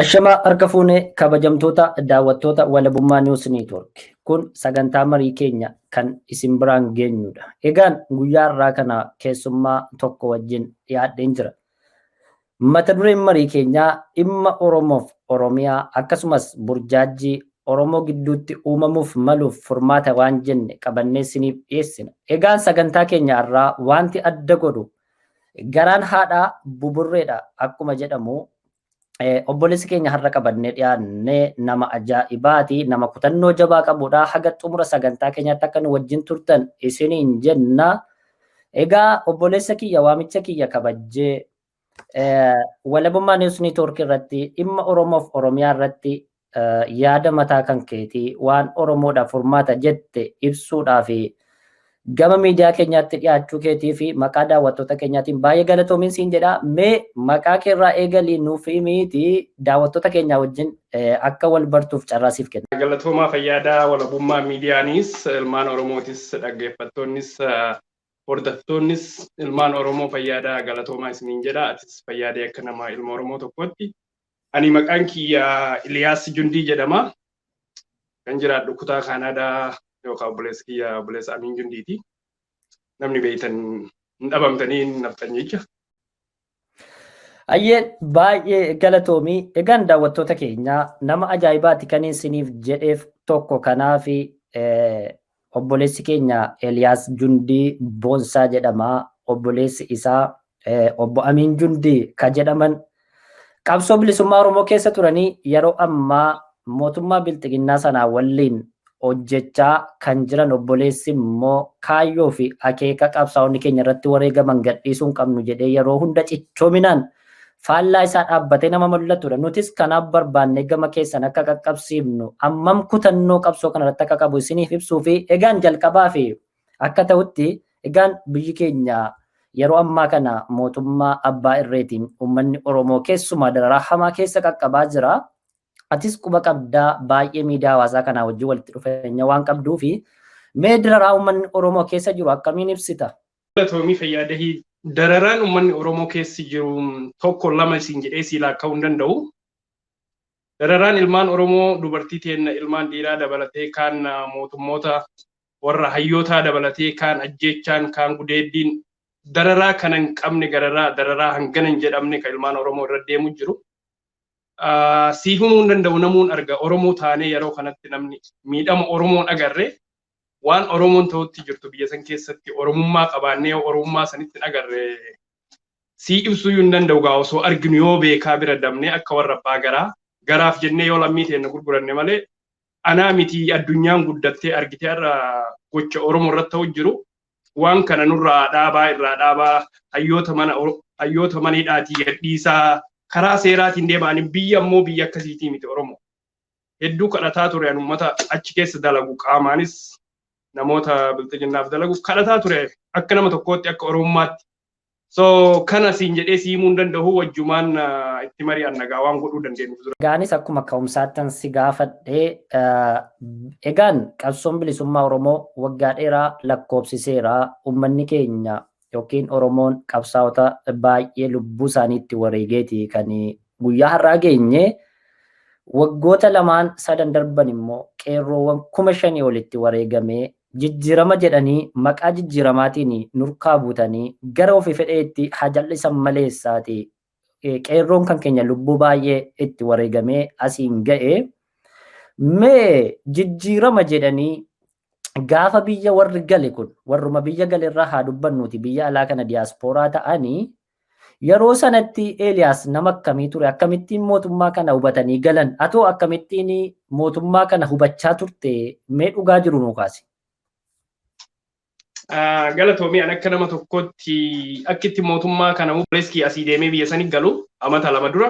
Ashamaa harka fuunee kabajamtoota daawwattoota Walabummaa News Network. Kun sagantaa marii keenya kan isin biraan geenyudha. Egaan guyyaa har'aa kana keessummaa tokko wajjin dhiyaadheen jira. Mata dureen marii keenyaa dhimma Oromoof Oromiyaa akkasumas burjaajii Oromoo gidduutti uumamuuf maluuf furmaata waan jenne qabannee isiniif dhiyeessina. Egaan sagantaa keenya har'aa wanti adda godhu garaan haadhaa buburreedha akkuma jedhamu obboleessi keenya har'a qabannee dhiyaannee nama ajaa'ibaati, nama kutannoo jabaa qabudha. Haga xumura sagantaa keenyaatti akka nu wajjin turtan isiniin jenna. Egaa obboleessa kiyya waamicha kiyya kabajjee Walabummaa News Network irratti dhimma Oromoof Oromiyaa irratti yaada mataa kan keetii waan Oromoodhaaf furmaata jette ibsuudhaaf gama miidiyaa keenyaatti dhiyaachuu keetii fi maqaa daawwattoota keenyaatiin baay'ee galatoomiin siin jedha. Mee maqaa keerraa eegalii nuuf himiiti daawwattoota keenyaa wajjin akka wal bartuuf carraa siif kenna. Galatoomaa Fayyaadaa Walabummaa miidiyaanis ilmaan Oromootis dhaggeeffattoonnis hordoftoonnis ilmaan Oromoo Fayyaadaa galatoomaa isiniin jedha. Atis Fayyaadee akka nama ilma Oromoo tokkotti. Ani maqaan kiyya Iliyaas Jundii jedhama. Kan jiraadhu kutaa Kaanaadaa yookaan obboleessa kiyya obboleessa Amiin Jundiiti. Namni beeytan hin dhabamtanii hin naftan jecha. Ayyee baay'ee galatoomii. Egaan daawwattoota keenyaa nama ajaa'ibaati kan isiniif jedheef tokko kanaafi obboleessi keenya Eliyaas Jundii Boonsaa jedhama. Obboleessi isaa obbo Amiin Jundii ka jedhaman qabsoo bilisummaa Oromoo keessa turanii yeroo ammaa mootummaa bilxiginnaa sanaa waliin hojjechaa kan jiran obboleessi immoo kaayyoo fi akeeka qabsaa'onni keenya irratti wareegaman gadhiisuu hin qabnu jedhee yeroo hunda cichoominaan faallaa isaa dhaabbatee nama mul'atudha. Nutis kanaaf barbaanne gama keessan akka qaqqabsiifnu ammam kutannoo qabsoo kanarratti akka qabu isiniif ibsuu fi egaan jalqabaa fi akka ta'utti egaan biyyi keenya yeroo ammaa kana mootummaa abbaa irreetiin uummanni Oromoo keessumaa dararaa hamaa keessa qaqqabaa jira. Atis quba qabdaa baay'ee miidiyaa hawaasaa kanaa wajjin walitti dhufeenya waan qabduu fi mee dararaa uummanni Oromoo keessa jiru akkamiin ibsita? Galatoomii Fayyaadahii dararaan uummanni Oromoo keessa jiru tokko lama isin jedhee sii laakka'uu hin danda'u. Dararaan ilmaan Oromoo dubartii teenna ilmaan dhiiraa dabalatee kaan mootummoota warra hayyootaa dabalatee kaan ajjeechaan kaan gudeeddiin dararaa kana hin qabne gararaa dararaa hangana hin jedhamne kan ilmaan Oromoo irra deemu jiru. Siif himuu hin danda'u namuun arga Oromoo taanee yeroo kanatti namni miidhama Oromoon agarre waan Oromoon ta'utti jirtu biyya san keessatti Oromummaa qabaannee Oromummaa sanitti agarre sii ibsuu hin danda'u gaa osoo arginu yoo beekaa bira dabnee akka warra abbaa garaa garaaf jennee yoo lammii teenna gurguranne malee anaa miti addunyaan guddattee argitee har'a gocha Oromoo irratti ta'u jiru waan kana nurraa dhaabaa irraa dhaabaa hayyoota mana hayyoota maniidhaatii gadhiisaa karaa seeraatiin deemanii biyya ammoo biyya akkasiitii miti Oromoo. Hedduu kadhataa ture an uummata achi keessa dalagu qaamaanis namoota bilxiginnaaf dalagu kadhataa ture akka nama tokkootti akka Oromummaatti. So kana siin jedhee si himuu hin danda'u wajjumaan itti mari'an nagaa waan godhuu dandeenyu dura. Egaanis akkuma ka'umsaattan si gaafadhee egaan qabsoon bilisummaa Oromoo waggaa dheeraa lakkoofsiseera. Uummanni keenya yookiin Oromoon qabsaa'ota baay'ee lubbuu isaaniitti wareegeeti kan guyyaa har'aa geenye. Waggoota lamaan sadan darban immoo qeerroowwan 5,000 olitti wareegamee jijjiirama jedhanii maqaa jijjiiramaatiin nurkaa buutanii gara ofii fedheetti haa jal'isan maleessaati. Qeerroon kan keenya lubbuu baay'ee itti wareegamee asiin ga'e. Mee jijjiirama jedhanii gaafa biyya warri gale kun warruma biyya gale irraa haa dubbannuuti biyya alaa kana diyaaspooraa ta'anii yeroo sanatti Eeliyaas nama akkamii ture? Akkamittiin mootummaa kana hubatanii galan? Atoo akkamittiin mootummaa kana hubachaa turte? Mee dhugaa jiru nuu kaasi. Galatoomii an akka nama tokkotti akkitti mootummaa kana obboleessi asii deemee biyya sanii galu amata 2 dura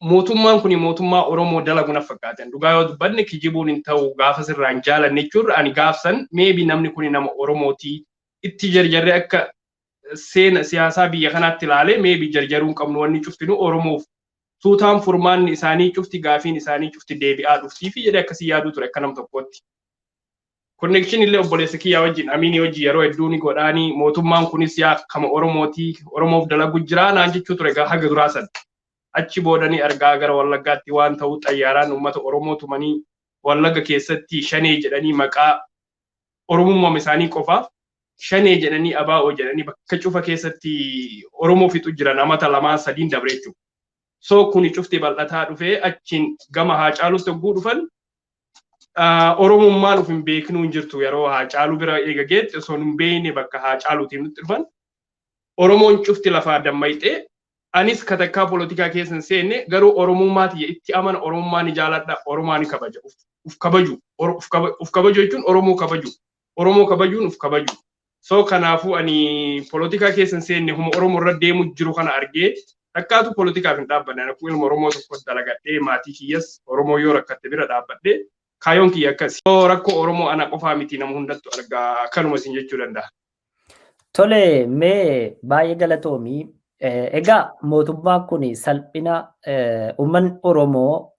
mootummaan kun mootummaa Oromoo dalagu na fakkaatan. Dhugaa yoo dubbanne kijibuun hin ta'u gaafa sirraan jaalanne jechuudha. Ani gaafsan maybe namni kun nama Oromooti itti jarjarree akka seena siyaasaa biyya kanaatti ilaalee maybe jarjaruu hin qabnu wanni cuftinu Oromoof tuutaan furmaanni isaanii cufti gaafiin isaanii cufti deebi'aa dhuftii fi jedhee akkasii yaaduu ture akka nama tokkootti. Connection illee obboleessa kiyyaa wajjin Amiinii wajjin yeroo hedduu ni godhaanii mootummaan kunis yaa kama Oromooti Oromoof dalagu jira naan jechuu ture haga duraa san. Achi boodanii argaa gara Wallaggaatti waan ta'u xayyaaraan uummata Oromoo tumanii Wallagga keessatti shanee jedhanii maqaa Oromummaa isaanii qofaaf shanee jedhanii abaa'oo jedhanii bakka cufa keessatti Oromoo fixu jiran amata lamaan sadiin dabre jechuudha. So kuni cufti bal'ataa dhufee achiin gama Haacaaluutti hogguu dhufan Oromummaan of hin beeknuu hin jirtu yeroo Haacaaluu bira eega geette osoo hin beekne bakka Haacaaluutiin nutti dhufan Oromoon cufti lafaa dammayxee anis katakkaa polotikaa keessa hin seenne garuu Oromummaa tiyya itti amana Oromummaa ni jaaladha Oromaa ni kabaja uf kabaju uf kabaju jechuun Oromoo kabaju Oromoo kabajuun uf kabaju. So kanaafuu ani polotikaa keessa hin seenne huma Oromoo irra deemu jiru kana argee takkaatu polotikaaf hin dhaabbanne. Ani ilma Oromoo tokko dalagadhee maatii kiyyas Oromoo yoo rakkatte bira dhaabbadhee kaayoon kiyya akkas. So rakkoo Oromoo ana qofaa miti nama hundattu argaa akkanuma isin jechuu danda'a. Tole mee baay'ee galatoomii. Egaa mootummaan kun salphina uummanni Oromoo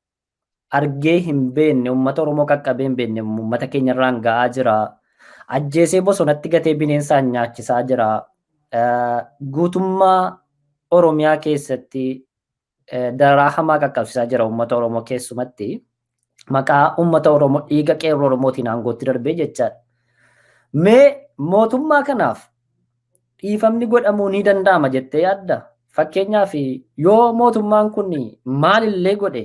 argee hin beekne uummata Oromoo qaqqabee hin beekne uummata keenya irraan ga'aa jira. Ajjeesee bosonatti gatee bineensaan nyaachisaa jira. Guutummaa Oromiyaa keessatti daraa hamaa qaqqabsiisaa jira uummata Oromoo keessumatti. Maqaa uummata Oromoo dhiiga qeerroo Oromootiin aangootti darbee jechaadha. Mee mootummaa kanaaf dhiifamni godhamuu ni danda'ama jettee yaadda? Fakkeenyaaf yoo mootummaan kun maalillee godhe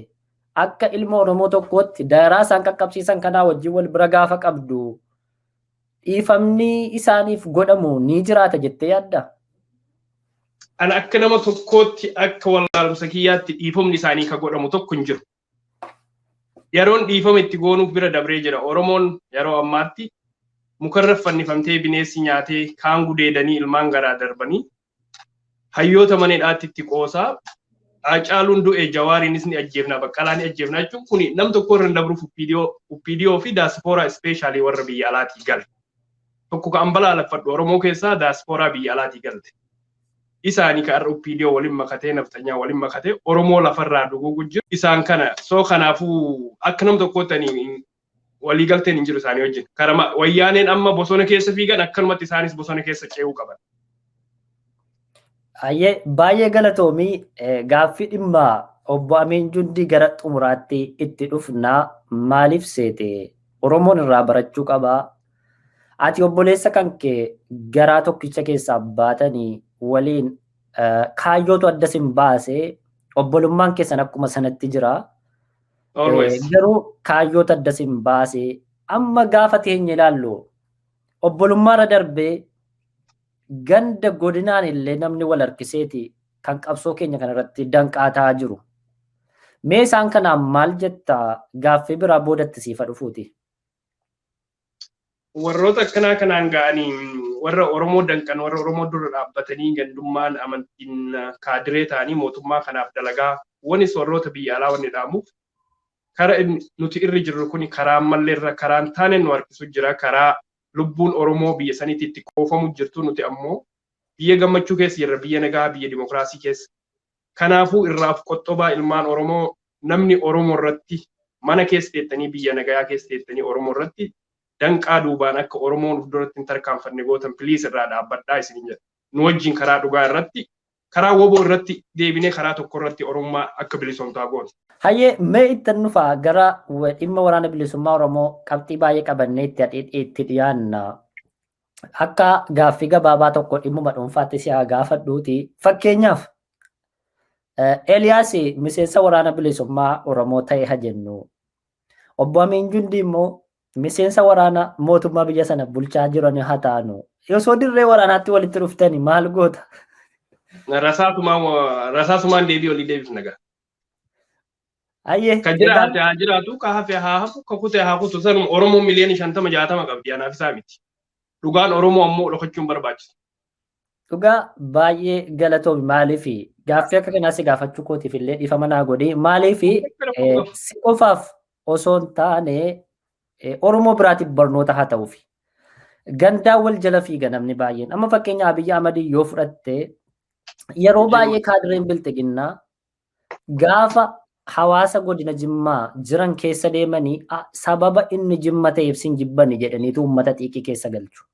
akka ilma Oromoo tokkootti daraa isaan qaqqabsiisan kanaa wajjin wal bira gaafa qabdu dhiifamni isaaniif godhamu ni jiraata jettee yaadda? Ana akka nama tokkootti akka wallaalumsa kiyyaatti dhiifamni isaanii ka godhamu tokko hin jiru. Yeroon dhiifama itti goonuuf bira dabree jira. Oromoon yeroo ammaatti mukarra fannifamtee bineensi nyaatee kaan gudeedanii ilmaan garaa darbanii hayyoota maneedhaatti itti qoosaa Haacaaluun du'e Jawaariinis ni ajjeefna Baqqalaa ni ajjeefna jechuun kuni nam tokko irra hin dabruuf UPDO fi daaspooraa ispeeshaalii warra biyya alaatii gale. Tokko ka ambalaa laffadhu Oromoo keessaa daaspooraa biyya alaatii galte. Isaanii ka har'a UPDO waliin makatee naftanyaa waliin makatee Oromoo lafarraa duguugu jiru. Isaan kana soo kanaafuu akka nam tokkootti ani walii galteen hin jiru isaanii wajjin. Karama wayyaaneen amma bosona keessa fiigan akkanumatti isaanis bosona keessa ce'uu qaban. Baay'ee galatoomii gaaffii dhimma obbo Amiin Jundii gara xumuraatti itti dhufnaa maaliif seete Oromoon irraa barachuu qabaa. Ati obboleessa kan kee garaa tokkicha keessaa baatanii waliin kaayyootu adda sin baasee obbolummaan keessan akkuma sanatti jira. Garuu kaayyoota adda sin baasee amma gaafa teenya ilaallu obbolummaarra darbee ganda godinaan illee namni wal harkiseeti kan qabsoo keenya kanarratti danqaa ta'aa jiru. Mee isaan kanaan maal jetta gaaffii biraa boodatti siifa dhufuuti? Warroota akkanaa kanaan ga'anii warra Oromoo danqan warra Oromoo dura dhaabbatanii gandummaan amantiin kaadiree ta'anii mootummaa kanaaf dalagaa wanis warroota biyya alaa wanni dhaamuuf kara nuti irra jirru kuni karaa malleerra karaan taane nu harkisu jira karaa lubbuun Oromoo biyya saniitti itti qoofamu jirtu nuti ammoo biyya gammachuu keessa jirra biyya nagaa biyya dimokiraasii keessa. Kanaafuu irraaf qoxxobaa ilmaan Oromoo namni Oromoo irratti mana keessa teettanii biyya nagayaa keessa teettanii Oromoo irratti danqaa duubaan akka Oromoon of duratti hin tarkaanfanne gootan piliis irraa dhaabbadhaa isiniin jedha. Nu wajjin karaa dhugaa irratti karaa woboo irratti deebinee karaa tokko irratti Oromummaa akka bilisoomtaa goona. Hayyee mee ittan dhufaa gara dhimma waraana bilisummaa Oromoo qabxii baay'ee qabannee itti dhiyaanna. Akka gaaffii gabaabaa tokko dhimmuma dhuunfaatti si haa gaafadhuuti. Fakkeenyaaf Eeliyaas miseensa waraana bilisummaa Oromoo ta'e haa jennu. Obbo Amiin Jundii immoo miseensa waraana mootummaa biyya sana bulchaa jiran haa ta'anu. Osoo dirree waraanaatti walitti dhuftani maal goota? Rasaasumaan deebii olii deebifna gaa. Ayyee. Ka jiraate haa jiraatu, ka hafe haa hafu, ka kute haa kutu. Sanuma Oromoo miliyoona 50-60 qabdi anaaf isaa miti. Dhugaan Oromoo ammoo dhokachuun barbaachisa. Dhugaa baay'ee galatoomi maaliifi gaaffii akka kanaa si gaafachuu kootiif illee dhiifama naa godhi maaliifi si qofaaf osoo hin taane Oromoo biraatiif barnoota haa ta'uufi. Gandaa wal jala fiiga namni baay'een. Amma fakkeenya Abiyyi Ahmad yoo fudhatte yeroo baay'ee kaadireen bilxiginnaa gaafa hawaasa godina Jimmaa jiran keessa deemanii sababa inni Jimma ta'eef sin jibbani jedhaniitu uummata xiiqii keessa galchu.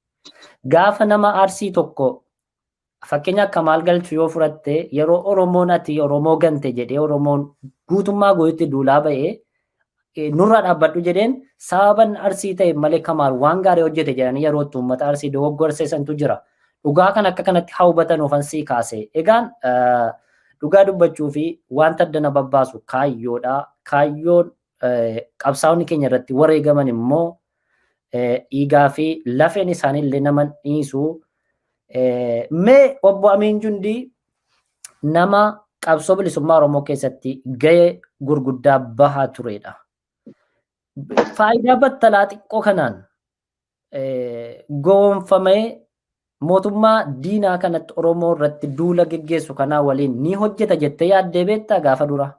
Gaafa nama Arsii tokko Fakkeenya akka maal galchu yoo fudhatte yeroo Oromoon ati Oromoo gante jedhee Oromoon guutummaa gooyitti duulaa ba'ee nurraa dhaabbadhu jedheen sababan Arsii ta'e malee Kamaal waan gaarii hojjete jedhanii yeroo itti uummata Arsii dogoggorsiisantu jira. Dhugaa kan akka kanatti haa hubatan ofan sii kaase. Egaan dhugaa dubbachuu fi wanta adda na babbaasu kaayyoodha. Kaayyoon qabsaa'onni keenya irratti wareegaman immoo dhiigaa fi lafeen isaanii illee nama dhiisu. Mee obbo Amiin Jundii nama qabsoo bilisummaa Oromoo keessatti gahee gurguddaa bahaa turedha. Faayidaa battalaa xiqqoo kanaan goonfamee mootummaa diinaa kanatti Oromoo irratti duula geggeessu kanaa waliin ni hojjeta jettee yaaddee beektaa gaafa dura?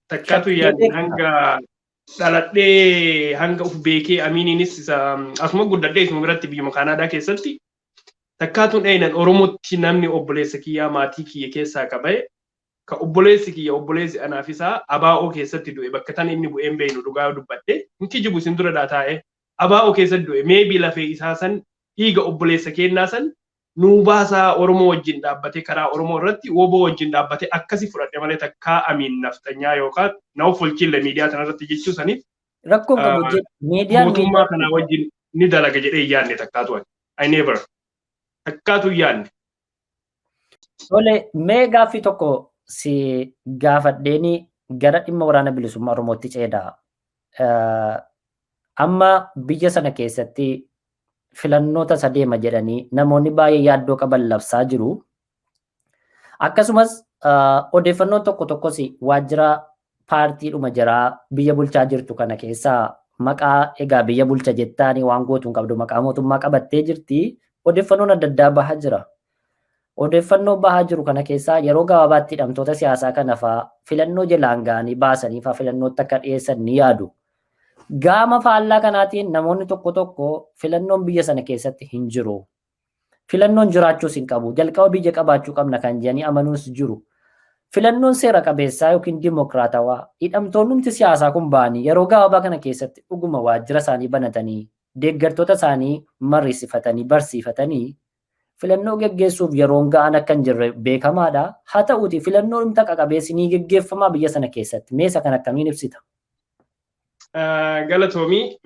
Takkaatu yaadde hanga dhaladhee hanga uf beekee Amiiniinis asuma guddadhee isuma biratti biyyuma Kaanaadaa keessatti takkaatuun dheenan Oromootti namni obboleessa kiyyaa maatii kiyya keessaa qabee ka obboleessi kiyya obboleessi anaaf isaa abaa'oo keessatti du'e bakka tan inni bu'een beeynu dhugaa dubbadhe hin kijibu isin dura taa'ee abaa'oo keessatti du'e meebii lafee isaa san dhiiga obboleessa kennaa san nuu baasaa Oromoo wajjin dhaabbatee karaa Oromoo irratti woboo wajjin dhaabbatee akkasi fudhadhe malee takkaa Amiin naftanyaa yookaan na of folchiille miidiyaa kanarratti jechuu saniif Rakkoon qabu miidiyaan mootummaa kanaa wajjin ni dalaga jedhee hin yaadne takkaatu ani. I never. Takkaatu hin yaadne. Tole mee gaaffii tokko si gaafadheeni gara dhimma waraana bilisummaa Oromootti ceedaa. Amma biyya sana keessatti filannoota isa deema jedhanii namoonni baay'ee yaaddoo qaban labsaa jiru. Akkasumas odeeffannoon tokko tokkos waajjira paartiidhuma jiraa biyya bulchaa jirtu kana keessaa maqaa egaa biyya bulcha jettaanii waan gootuun qabdu maqaa mootummaa qabattee jirti. Odeeffannoon adda addaa bahaa jira. Odeeffannoo bahaa jiru kana keessaa yeroo gabaabaatti hidhamtoota siyaasaa kana fa'aa filannoo jalaan ga'anii baasanii fa'aa filannootti akka dhiyeessan ni yaadu. Gama faallaa kanaatiin namoonni tokko tokko filannoon biyya sana keessatti hin jiru. Filannoon jiraachuus hin qabu. Jalqaba biyya qabaachuu qabna kan jedhanii amanuus jiru. Filannoon seera qabeessaa yookiin dimokiraatawaa hidhamtoonnumti siyaasaa kun ba'anii yeroo gabaabaa kana keessatti dhuguma waajjira isaanii banatanii deeggartoota isaanii mariisifatanii barsiifatanii filannoo geggeessuuf yeroon ga'an akka hin jirre beekamaadha. Haa ta'uuti filannoon dhumta qaqabeessi ni geggeeffamaa biyya sana keessatti. Meesa kan akkamiin ibsita? Galatoomii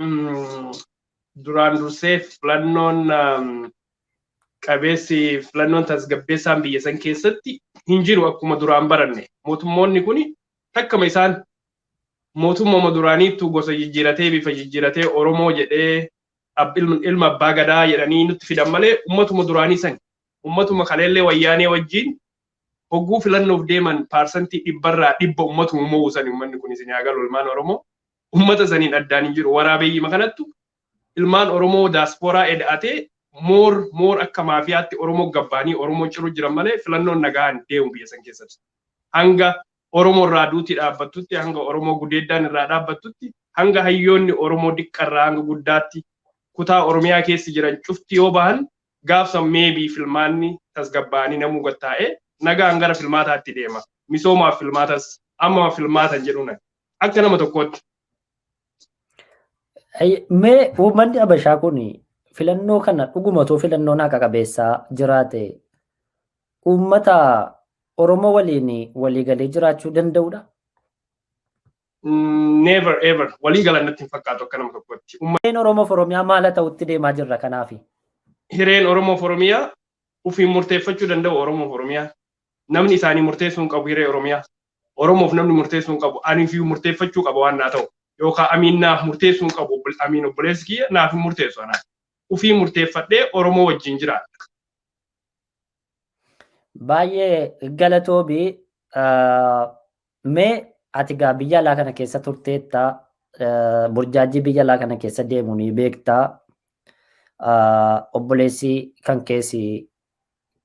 duraan dursee filannoon qabeessi filannoon tasgabbeessaan biyya san keessatti hin jiru akkuma duraan baranne. Mootummoonni kun takkama isaan mootummaa duraaniittu gosa jijjiiratee bifa jijjiiratee Oromoo jedhee ilma abbaa gadaa jedhanii nutti fidan malee ummatuma duraanii san ummatuma kaleellee wayyaanee wajjin hogguu filannoof deeman 100% ummatuma mo'u sani ummanni kun isin haa galu ilmaan Oromoo ummata saniin addaan hin jiru waraabeeyyima kanattu ilmaan Oromoo daaspooraa eda'atee moor akka maafiyaatti Oromoo gabbaanii Oromoo ciru jiran malee filannoon nagaan deemu biyya san keessatti. Hanga Oromoo irraa duuti dhaabbattutti, hanga Oromoo gudeeddaan irraa dhaabbattutti, hanga hayyoonni Oromoo diqqarraa hanga guddaatti kutaa Oromiyaa keessa jiran cufti yoo bahan gaafsan meebii filmaanni tasgabbaanii namuu gattaa'ee nagaan gara filmaataatti deema. Misoomaaf filmaatas amma filmaatan jedhuun akka nama tokkootti. Mee uummanni Habashaa kun filannoo kana dhugumatoo filannoon haqa qabeessaa jiraate uummata Oromoo waliin waliigalee jiraachuu danda'udha? Never ever walii galan natti hin fakkaatu akka nama tokkotti. Hireen Oromoof Oromiyaa maal ta'utti deemaa jirra kanaafi? Hireen Oromoof Oromiyaa ofiin murteeffachuu danda'u Oromoof Oromiyaa. Namni isaanii murteessuu hin qabu hiree Oromiyaa. Oromoof namni murteessuu hin qabu. Ani fi murteeffachuu qaba waan naa ta'u. Yookaan amiin naaf murteessuu hin qabu. Amiin obboleessi kiyya naaf hin murteessu anaaf. Ofii murteeffadhee Oromoo wajjin jiraadha. Baay'ee galatoomi. Mee ati gaa biyya alaa kana keessa turteetta, burjaajii biyya alaa kana keessa deemu ni beekta. Obboleessi kan keessi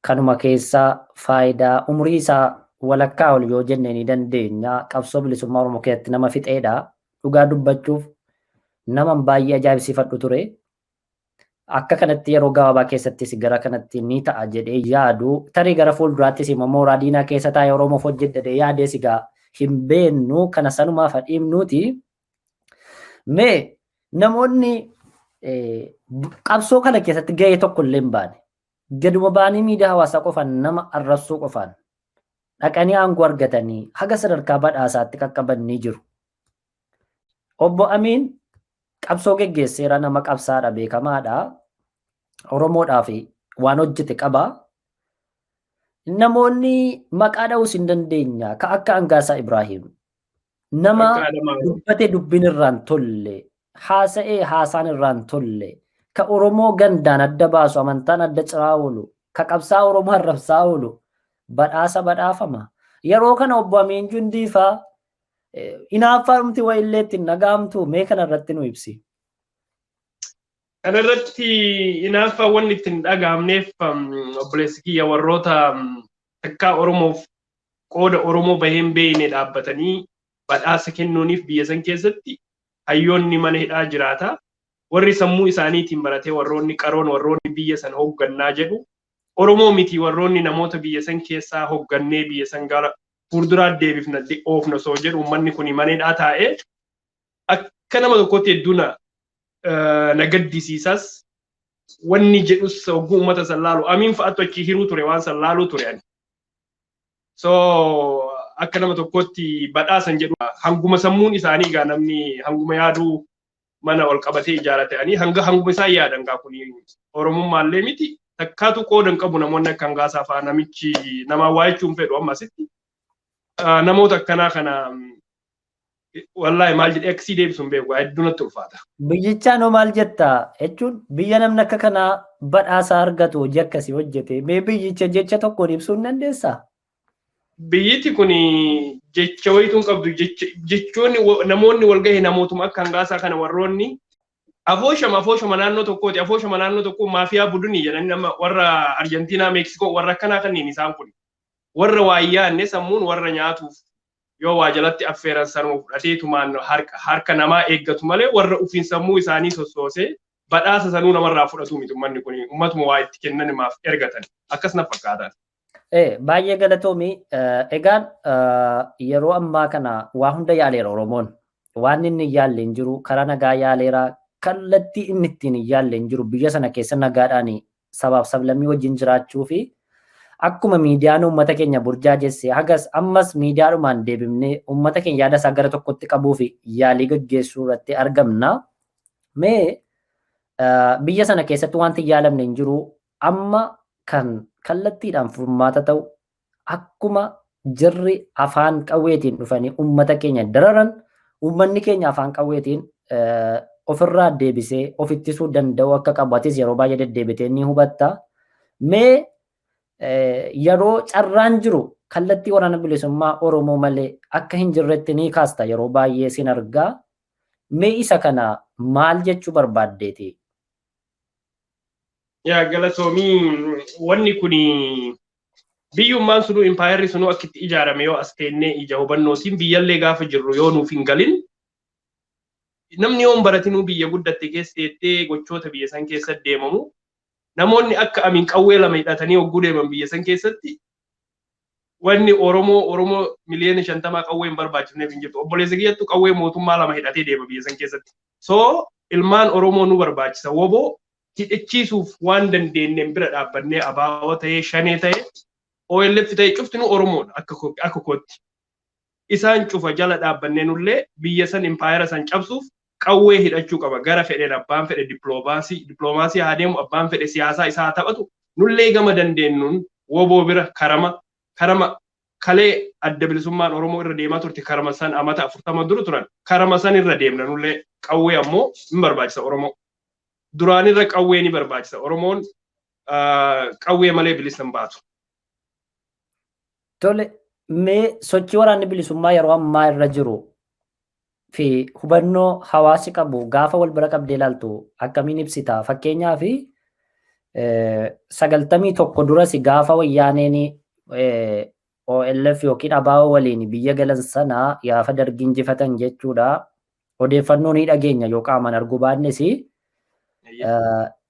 kanuma keessa faayidaa umurii isaa walakkaa ol yoo jenne ni dandeenya. Qabsoo bilisummaa Oromoo keessatti nama fixeedha. Dhugaa dubbachuuf nama baay'ee ajaa'ibsiifadhu ture. Akka kanatti yeroo gabaabaa keessattis gara kanatti ni ta'a jedhee yaadu. Tarii gara fuulduraattis immoo mooraa diinaa keessa taa'ee Oromoof hojjedhee yaadees egaa hin beeknu kana sanumaaf dhiibnuuti. Mee namoonni qabsoo kana keessatti gahee tokko illee hin baane. Gaduma ba'anii miidiyaa hawaasaa qofaan nama arrabsuu qofaan dhaqanii aangoo argatanii haga sadarkaa badhaasaatti qaqqaban ni jiru. Obbo Amiin qabsoo geggeesseera, nama qabsaadha, beekamaadha. Oromoodhaaf waan hojjete qaba. Namoonni maqaa dha'uus hin dandeenya. Ka akka Angaasaa Ibraahim. Nama dubbate dubbiin irraan tolle, haasa'ee haasaan irraan tolle, ka Oromoo gandaan adda baasu, amantaan adda ciraa oolu, ka qabsaa Oromoo arrabsaa oolu, badhaasa badhaafama. Yeroo kana obbo Amiin Jundii faa hinaaffaa dhumti wayillee ittiin dhaga'amtu, mee kana irratti nu ibsi. Kana irratti hinaaffaa wanni ittiin dhaga'amneef, obboleessi kiyya, warroota takkaa Oromoof qooda Oromoo baheen beeyne dhaabbatanii badhaasa kennuuniif biyya san keessatti hayyoonni mana hidhaa jiraata. Warri sammuu isaaniitiin baratee, warroonni qaroon, warroonni biyya san hooggannaa jedhu Oromoo miti. Warroonni namoota biyya san keessaa hooggannee biyya san gara fuulduraa deebifna oofna osoo jedhu uummanni kun mana hidhaa taa'ee akka nama tokkotti hedduu na gaddisiisas. Wanni jedhus hogguu uummata san laalu Amiin fa'aatu achi hiruu ture, waan san laaluu ture ani. So akka nama tokkotti badhaasan jedhu hanguma sammuun isaanii gaa, namni hanguma yaaduu mana ol qabatee ijaarate ani hanga hanguma isaan yaadan gaa. Kun Oromummaallee miti, takkaatu qooda hin qabu. Namoonni akka Hangaasaa fa'aa, namichi namaa waa jechuun fedhu amma asitti namoota akkanaa kana wallaahi maal jedhee akkasii deebisu hin beeku, hedduu natti ulfaata. Biyyichaan hoo maal jetta jechuun, biyya namni akka kanaa badhaasa argatu, hojii akkasii hojjete, mee biyyicha jecha tokkoon ibsuu hin dandeessaa? Biyyiti kun jecha wayituu hin qabdu. Jechoonni namoonni wal gahe namootuma akka Hangaasaa kana, warroonni afooshama afooshama naannoo tokkooti, afooshama naannoo tokkoo, maafiyaa budunii jedhanii nama warra Arjentiinaa, Meeksikoo, warra akkanaa kanneen. Isaan kun warra waa hin yaadne, sammuun warra nyaatuuf yoo waa jalatti affeeran sanuma fudhateetumaan harka namaa eeggatu malee warra ofiin sammuu isaanii sossoosee badhaasa sanuu namarraa fudhatu miti. Uummanni kun uummatuma waa itti kennan maaf ergatan, akkas na fakkaatan. Baay'ee galatoomi. Egaan yeroo ammaa kana waa hunda yaaleera Oromoon. Waan inni hin yaalle hin jiru. Karaa nagaa yaaleera. Kallattii inni ittiin hin yaalle hin jiru. Biyya sana keessa nagaadhaan sabaaf sablammii wajjin jiraachuu fi akkuma miidiyaan uummata keenya burjaajesse, hagas ammas miidiyaadhumaan deebifnee uummata keenya yaada isaa gara tokkotti qabuu fi yaalii gaggeessuu irratti argamna. Mee biyya sana keessatti wanti hin yaalamne hin jiru. Amma kan kallattiidhaan furmaata ta'u, akkuma jirri afaan qawweetiin dhufanii uummata keenya dararan, uummanni keenya afaan qawweetiin ofirraa deebisee of ittisuu danda'u akka qabu atis yeroo baay'ee deddeebitee ni hubatta. Mee yeroo carraan jiru kallattii Waraana Bilisummaa Oromoo malee akka hin jirretti ni kaasta, yeroo baay'ee sin argaa. Mee isa kana maal jechuu barbaaddeeti? Yaa galatoomii. Wanni kun biyyummaan sunuu, impaayerri sunuu akka itti ijaarame yoo as teennee ija hubannootiin biyyallee gaafa jirru yoo nuuf hin galin, namni yoon baratinuu biyya guddatte keessa teettee gochoota biyya san keessa deemamu, namoonni akka Amiin qawwee lama hidhatanii hogguu deeman biyya san keessatti, wanni Oromoo 50 miliyoona qawwee hin barbaachifneef hin jirtu. Obboleessa kiyyattu qawwee mootummaa lama hidhatee deema biyya san keessatti. So ilmaan Oromoo nu barbaachisa. Woboo hidhachiisuuf waan dandeenyeen bira dhaabbannee, ABO ta'ee, Shanee ta'ee, OLF ta'ee, cuftinuu Oromoodha akka kootti. Isaan cufa jala dhaabbannee nullee biyya san, impaayera san cabsuuf qawwee hidhachuu qaba. Gara fedheen abbaan fedhe dippiloomaasii haa deemu, abbaan fedhe siyaasaa isaa haa taphatu. Nullee gama dandeenyuun woboo bira karama kalee Adda Bilisummaan Oromoo irra deemaa turte, karama san amata 40 dura turan, karama san irra deemna nullee. Qawwee ammoo hin barbaachisa Oromoo. Duraanirra qawwee ni barbaachisa. Oromoon qawwee malee bilisa hin baatu. Tole, mee sochii Waraanni Bilisummaa yeroo ammaa irra jiru fi hubannoo hawaasi qabu gaafa wal bira qabdee ilaaltu akkamiin ibsita? Fakkeenyaaf 91 duras gaafa Wayyaaneen OLF yookiin ABO waliin biyya galan sana, gaafa Dargii injifatan jechuudha. Odeeffannoo ni dhageenya yoo qaamaan arguu baannes.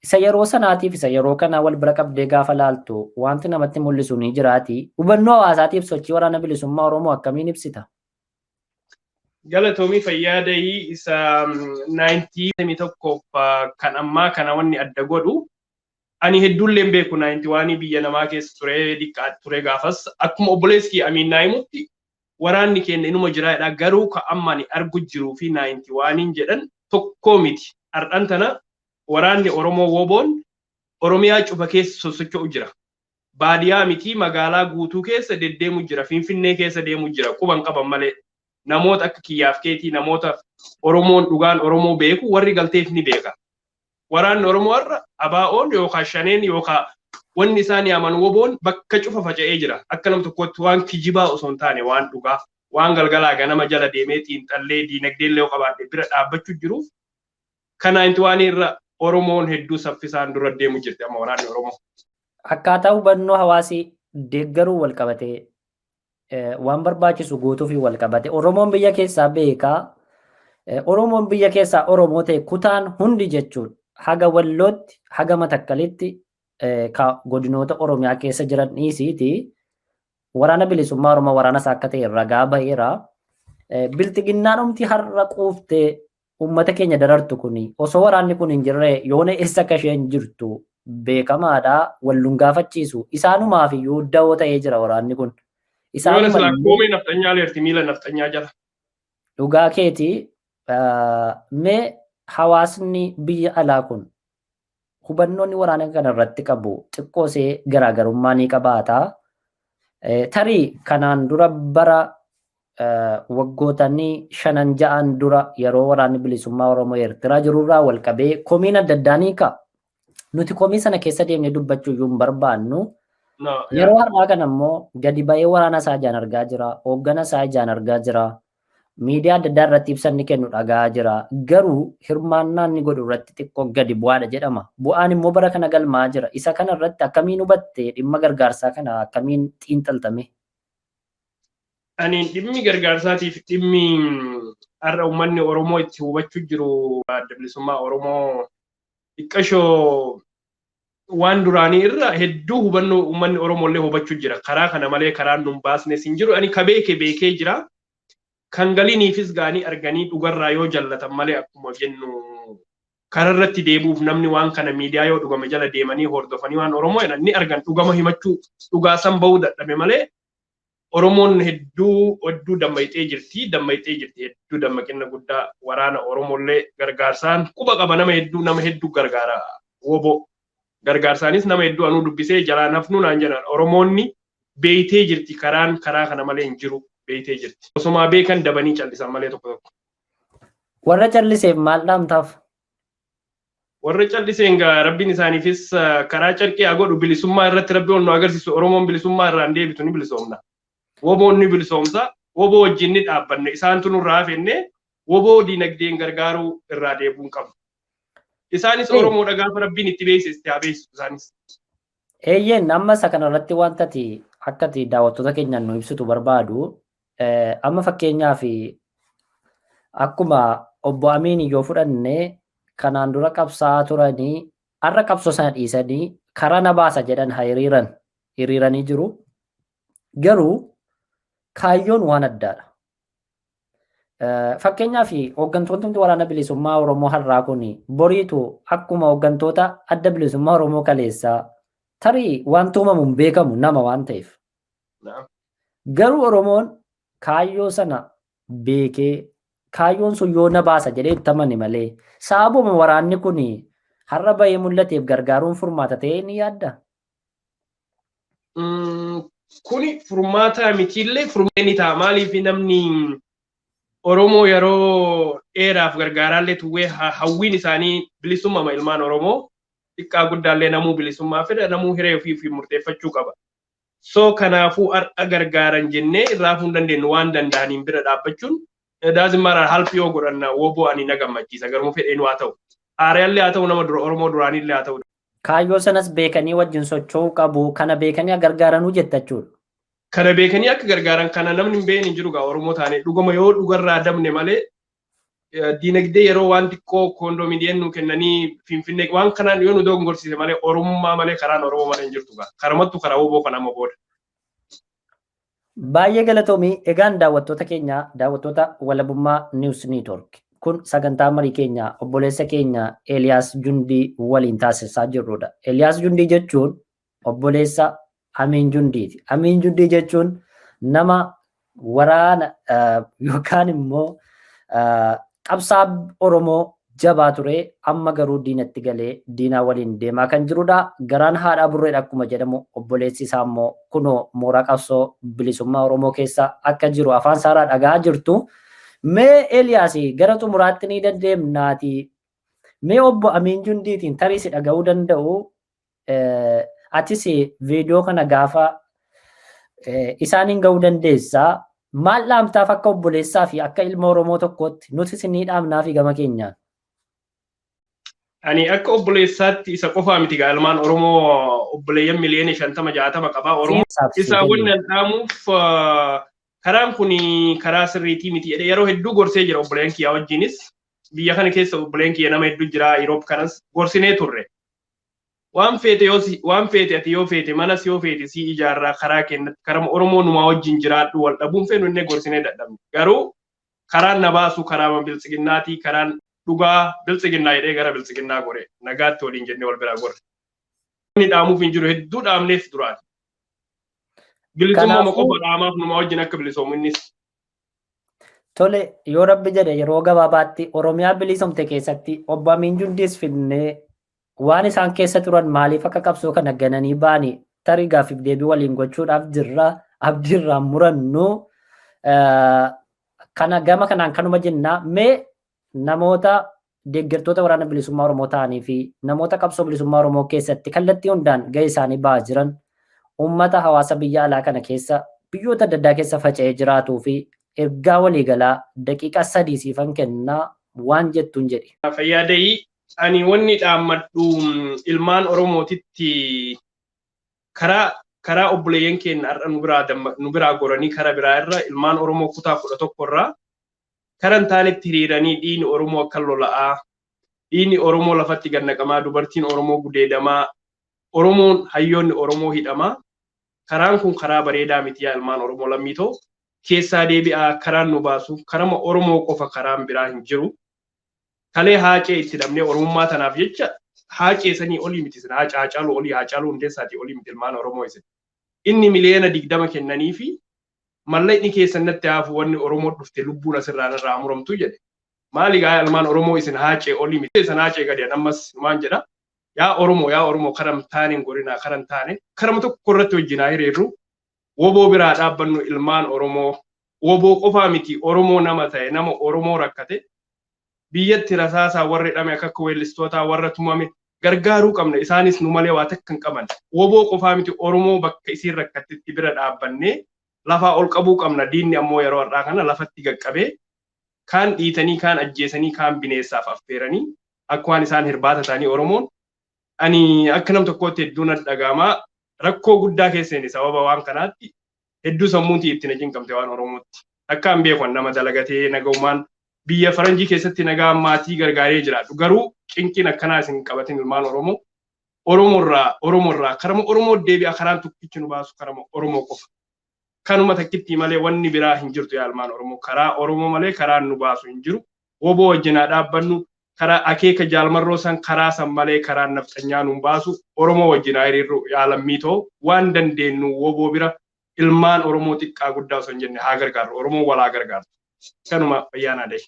Isa yeroo sanaatiif isa yeroo kana wal bira qabdee gaafa laaltu wanti namatti mul'isu ni jiraati. Hubannoo hawaasaatiif sochii Waraana Bilisummaa Oromoo akkamiin ibsita? Galatoomii, fayyaadayii. Isa 91 kan ammaa kana wanni adda godhu Ani hedduullee hin beeku 91 biyya namaa keessa ture, diqqaa ture gaafas. Akkuma obboleessi Amiin Naayimutti waraanni keenya inuma jiraadha. Garuu ka amma ani argu jiruu fi 91 jedhan tokkoo miti. Har'an tana waraanni Oromoo woboon Oromiyaa cufa keessa sosocho'u jira. Baadiyaa miti, magaalaa guutuu keessa deddeemu jira. Finfinnee keessa deemu jira. Quban qaban malee. Namoota akka kiyyaaf keetii, namoota Oromoon dhugaan Oromoo beeku, warri galteef ni beeka. Waraanni Oromoo har'a ABO'n yookaan Shaneen yookaan wanni isaan yaaman woboon bakka cufa faca'ee jira. Akka nam tokkotti waan kijibaa osoo hin taane, waan dhugaa, waan galgalaa ganama jala deemee xiinxallee diinagdee illee qabaadhe bira dhaabbachuu jiruuf, kanaan waan irra Oromoon hedduu saffisaan dura deemu jirti amma waraanni Oromoo. Akkaataa hubannoo hawaasii deeggaruu wal qabatee, waan barbaachisu guutuu fi wal qabate, Oromoon biyya keessaa beekaa, Oromoon biyya keessaa Oromoo ta'e kutaan hundi jechuun haga Wallootti haga Matakkalitti ka godinoota Oromiyaa keessa jiran dhiisiiti waraana bilisummaa Oromoo waraana isaa akka ta'e ragaa baheera. Bilxiginnaan dhumti har'a quuftee uummata keenya darartu kuni osoo waraanni kun hin jirre yoona eessa akka isheen jirtu beekamaadha. Walluun gaafachiisu, isaanumaaf iyyuu dawoo ta'ee jira waraanni kun. Yoona silaa koomee nafxanyaa leerti miila nafxanyaa jala. Dhugaa keeti. Mee hawaasni biyya alaa kun hubannoonni waraana kana irratti qabu xiqqoosee garaagarummaa ni qabaata. Tarii kanaan dura bara waggootanii shanan ja'an dura yeroo waraanni bilisummaa Oromoo Eertiraa jirurraa wal qabee komiin adda addaa ni ka'a. Nuti komii sana keessa deemnee dubbachuu iyyuu hin barbaannu. Yeroo har'aa kana immoo gadi ba'ee waraana isaa ijaan argaa jira. Hooggana isaa ijaan argaa jira. Miidiyaa adda addaa irratti ibsa inni kennu dhagaa jira. Garuu hirmaannaa inni godhu irratti xiqqoo gadi bu'aadha jedhama. Bu'aan immoo bara kana galmaa jira. Isa kana irratti akkamiin hubatte? Dhimma gargaarsaa kana akkamiin xiinxaltame? Ani dhimmi gargaarsaatiif dhimmi har'a uummanni Oromoo itti hubachuu jiru, adda bilisummaa Oromoo xiqqashoo waan duraanii irra hedduu hubannoo uummanni Oromoo illee hubachuu jira. Karaa kana malee karaan nun baasnes hin jiru. Ani ka beeke beekee jira. Kan galiiniifis gaanii arganii dhugarraa yoo jallatan malee, akkuma jennu kararratti deebi'uuf namni waan kana miidiyaa yoo dhugame jala deemanii hordofanii waan Oromoo jedhan ni argan, dhugama himachuu dhugaa san bahuu dadhabe malee Oromoon hedduu hedduu dammayxee jirti, dammayxee jirti, hedduu dammaqina guddaa. Waraana Oromollee gargaarsaan quba qaba, nama hedduu, nama hedduu gargaara. Woboo gargaarsaanis nama hedduu anuu dubbisee jalaan hafnuu naan jedhan. Oromoonni beeytee jirti, karaan karaa kana malee hin jiru beeytee jirti. Osomaa beekan dabanii callisan malee tokko tokko. Warra calliseef maal dhaamtaaf? Warra calliseen gaa rabbiin isaaniifis karaa carqii haa godhu. Bilisummaa irratti rabbi ol nu agarsiisu. Oromoon bilisummaa irraa hin deebitu, ni bilisoomna. Woboon ni bilisoomsa. Woboo wajjin ni dhaabbanne, isaantu nurraa hafenne woboo diinagdeen gargaaruu irraa deebi'uu hin qabu. Isaanis Oromoodha, gaafa rabbiin itti beeksiste haa beeksisu isaanis. Eeyyeen, amma isa kanarratti wanta ati akka ati daawwattoota keenyaan nu ibsitu barbaadu, amma fakkeenyaaf akkuma obbo Amiin yoo fudhanne, kanaan dura qabsaa'aa turanii har'a qabsoo sana dhiisanii karaa na baasa jedhan haa hiriiran hiriiranii jiru. Garuu kaayyoon waan addaadha. Fakkeenyaaf hooggantoonni waraana bilisummaa Oromoo har'aa kun boriitu akkuma hooggantoota adda bilisummaa Oromoo kaleessaa tarii waan uumamu hin beekamu nama waan ta'eef. Garuu Oromoon kaayyoo sana beekee kaayyoon sun yoo na baasa jedhee itti amane malee sababuma waraanni kun har'a bahee mul'ateef gargaaruun furmaata ta'ee ni yaadda? Kuni furmaata mitiillee furmaata ni ta'a. Maaliif namni Oromoo yeroo dheeraaf gargaaraallee tuwwee hawwiin isaanii bilisummaa ilmaan Oromoo, xiqqaa guddaallee namuu bilisummaa fedha, namuu hiree ofii ofii murteeffachuu qaba. So kanaafuu har'a gargaaran jennee irraa hafuu hin dandeenyu, waan danda'aniin bira dhaabbachuun daazimmaaraan halfi yoo godhanna woboo ani na gammachiisa, garuu fedheen haa ta'u. Haaraallee haa ta'u, nama dura Oromoo duraanillee haa ta'u. Kaayyoo sanas beekanii wajjin socho'uu qabu, kana beekanii gargaaranuu jetta jechuudha. Kana beekanii akka gargaaran, kana namni hin beekne hin jiru gaa. Oromoo taane dhugama yoo dhugarraa dabne malee diinagdee yeroo waan xiqqoo koondoominiyeem nu kennanii Finfinnee waan kanaan yoo nu dogongorsiise malee, Oromummaa malee karaan Oromoo malee hin jirtu gaa. Karamattu karaa woboo kana amma booda. Baay'ee galatoomii. Egaan daawwattoota keenya, daawwattoota Walabummaa News Network. Kun sagantaa marii keenya obboleessa keenya Eeliyaas Jundii waliin taasisaa jirrudha. Eeliyaas Jundii jechuun obboleessa Amiin Jundiiti. Amiin Jundii jechuun nama waraana yookaan immoo qabsaa Oromoo jabaa ture, amma garuu diinatti galee diinaa waliin deemaa kan jirudha. Garaan haadhaa burreedha akkuma jedhamu, obboleessi isaa immoo kunoo mooraa qabsoo bilisummaa Oromoo keessa akka jiru afaan saaraa dhagaa jirtu. Mee Eeliyaas, gara xumuraatti ni dandeemnaati. Mee obbo Amiin Jundiitiin tarii si dhaga'uu danda'u. Atis viidiyoo kana gaafa isaaniin ga'uu dandeessaa. Maal dhaamtaaf akka obboleessaa fi akka ilma Oromoo tokkootti? Nuti ni dhaamnaa fi gama keenyaan. Ani akka obboleessaatti, isa qofaa miti gaa, ilmaan Oromoo obboleeyyan miliyoona 50 60 qabaa Oromoo. Isa wanni an dhaamuuf, karaan kun karaa sirriitii miti jedhee yeroo hedduu gorsee jira. Obboleeyyan kiyyaa wajjinis, biyya kana keessa obboleeyyan kiyya nama hedduu jira, Europe kanas gorsinee turre. Waan feete yoo waan feete ati yoo feete manas yoo feete si ijaarraa, karaa kennatti karama Oromoo numaa wajjin jiraadhu, wal dhabuun feenu innee gorsinee dadhabne. Garuu karaan na baasu karaa biltsiginnaatii, karaan dhugaa biltsiginnaa jedhee gara biltsiginnaa gore, nagaatti waliin jennee wal biraa gorre. Inni dhaamuuf hin jiru, hedduu dhaamneef duraan. Bilisummaa qofa dhaamaaf, numaa wajjin akka bilisoomu innis. Tole, yoo Rabbi jedhe yeroo gabaabaatti Oromiyaa bilisomte keessatti obbo Amiin Jundiis fidnee waan isaan keessa turan, maaliif akka qabsoo kana gananii ba'anii tarii gaaffiif deebii waliin gochuudhaaf jirra, abdiirraa murannu. Kana gama kanaan kanuma jennaa. Mee namoota deeggartoota waraana bilisummaa Oromoo ta'anii fi namoota qabsoo bilisummaa Oromoo keessatti kallattii hundaan gahee isaanii ba'aa jiran, uummata hawaasa biyya alaa kana keessa biyyoota adda addaa keessa faca'ee jiraatuu fi ergaa waliigalaa daqiiqaa 3 siifan kennaa, waan jettuun jedhi. Fayyaadayii, ani wanni dhaammadhu ilmaan Oromootitti, karaa obboleeyyan keenya har'a nu biraa goranii karaa biraa irra, ilmaan Oromoo kutaa 11 irraa karaa hin taanetti hiriiranii dhiigni Oromoo akka lola'aa, dhiigni Oromoo lafatti gannaqamaa, dubartiin Oromoo gudeedamaa, Oromoon hayyoonni Oromoo hidhamaa. Karaan kun karaa bareedaa miti, yaa ilmaan Oromoo lammiitoo. Keessaa deebi'aa, karaan nu baasu karama Oromoo qofa, karaan biraa hin jiru. Kalee Haacee itti dhabnee Oromummaa tanaaf jecha, Haacee sanii olii miti isin, Haacaaluu olii, Haacaaluu Hundeessaatii olii miti ilmaan Oromoo isin. Inni miliyoona 20 kennanii fi mallaqni keessan natti hafu, wanni Oromoo dhufte lubbuun asirraa narraa muramtu jedhe. Maali gaa ilmaan Oromoo, isin Haacee olii miti, isin Haacee gadi. Ammas maan jedha? Yaa Oromoo, yaa Oromoo, karam taane gorinaa, karan taane karama tokko irratti wajjin haa hiriirru. Woboo biraa dhaabbannu ilmaan Oromoo. Woboo qofaa miti, Oromoo nama ta'e, nama Oromoo rakkate, biyyatti rasaasaa warri dhame, akka weellistootaa warra tumame gargaaruu qabna. Isaanis nu malee waa takka hin qaban. Woboo qofaa miti, Oromoo bakka isiin rakkattetti bira dhaabbannee lafaa ol qabuu qabna. Diinni ammoo yeroo har'aa kana lafatti qaqqabee, kaan dhiitanii, kaan ajjeesanii, kaan bineessaaf affeeranii, akka waan isaan hirbaata ta'anii. Oromoon ani akka nam tokkootti hedduu na dhaga'amaa, rakkoo guddaa keessa sababa waan kanaatti hedduu sammuuti itti na cinqamte waan Oromootti. Akka hin beeku, nama dalagatee nagaumaan biyya faranjii keessatti nagaa maatii gargaaree jiraatu. Garuu cinqiin akkanaa isin qabatin ilmaan Oromoo. Oromoorraa, Oromoorraa karama Oromoo deebi'a. Karaan tokkichi nu baasu karama Oromoo qofa. Kanuma takkitti malee wanni biraa hin jirtu, yaa ilmaan Oromoo. Karaa Oromoo malee karaan nu baasu hin jiru. Woboo wajjin haa dhaabbannu. Karaa akeeka jaalmarroo san, karaa san malee karaan nafxanyaa nu baasu. Oromoo wajjin haa hiriirru, yaa lammiitoo, waan dandeenyu woboo bira ilmaan Oromoo xiqqaa guddaa osoo hin jenne haa gargaarru. Oromoo walaa gargaartu. Kanuma, fayyaanaa dahi.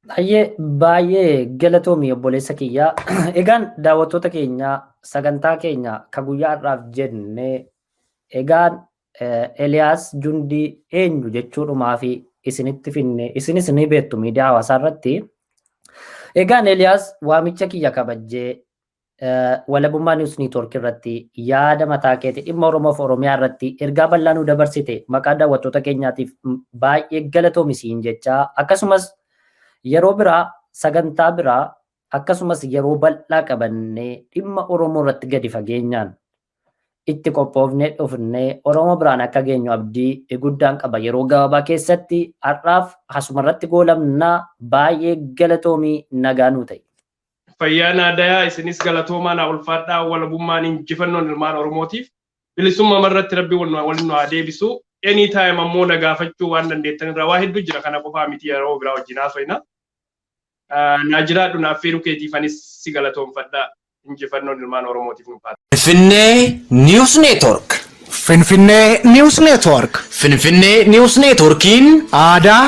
Baay'ee baay'ee galatoomi, obboleessa kiyyaa. Egaan daawwattoota keenya, sagantaa keenya ka guyyaa har'aaf jenne, egaan Eliyaas Jundii eenyu jechuudhumaa fi isinitti finne, isinis ni beektu miidiyaa hawaasaa irratti. Egaan Eliyaas waamicha kiyya kabajjee Walabummaa News Network irratti yaada mataa keetii dhimma Oromoo fi Oromiyaa irratti ergaa bal'aa nu dabarsite, maqaa daawwattoota keenyaatiif baay'ee galatoomi siin jechaa, akkasumas yeroo biraa sagantaa biraa, akkasumas yeroo bal'aa qabannee dhimma Oromoo irratti gadi fageenyaan itti qophoofnee dhufnee Oromoo biraan akka geenyu abdii guddaan qaba yeroo gabaabaa keessatti. Har'aaf asuma irratti goolamnaa, baay'ee galatoomii, nagaa nuu ta'e. Fayyaa naadayaa, isinis galatoomaa, naa ulfaadhaa. Walabummaan injifannoon ilmaan Oromootiif, bilisummaa irratti Rabbi waliin nu haa deebisu. Anytime ammoo na gaafachuu waan dandeettan irraa waa hedduu jira, kana qofaa miti, yeroo biraa wajjin haasofna. Naa jiraadhu, naaf feeruu keetiif anis si galatoonfadha. Injifannoon ilmaan Oromootiif nu baata. Finfinnee News Network. Finfinnee News Network. Finfinnee News Networkiin aadaa,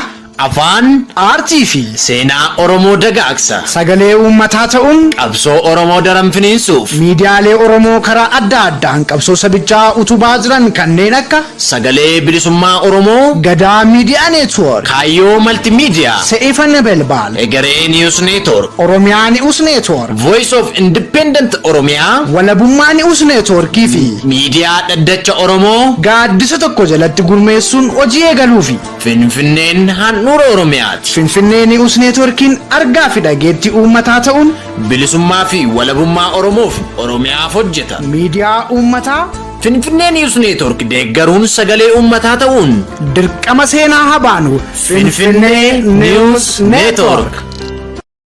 afaan, aartii fi seenaa Oromoo dagaagsa. Sagalee uummataa ta'uun qabsoo Oromoo daran finiinsuuf miidiyaalee Oromoo karaa adda addaan qabsoo sabichaa utubaa jiran kanneen akka Sagalee Bilisummaa Oromoo, Gadaa Miidiyaa Network, Kaayyoo Maltiimiidiyaa, Se'ifa Nebelbaal, Egeree News Network, Oromiyaa News Network, Voice of Independent Oromiyaa, Walabummaa News Networkii fi Miidiyaa Dhaddacha Oromoo gaaddisa tokko jalatti gurmeessuun hojii eegaluufi. Finfinneen handhuura Oromiyaati. Finfinnee News Networkiin argaa fi dhageettii uummataa ta'uun bilisummaa fi walabummaa Oromoof Oromiyaaf hojjeta. Miidiyaa uummataa Finfinnee News Network deeggaruun sagalee uummataa ta'uun dirqama seenaa habaanu. Finfinnee News Network.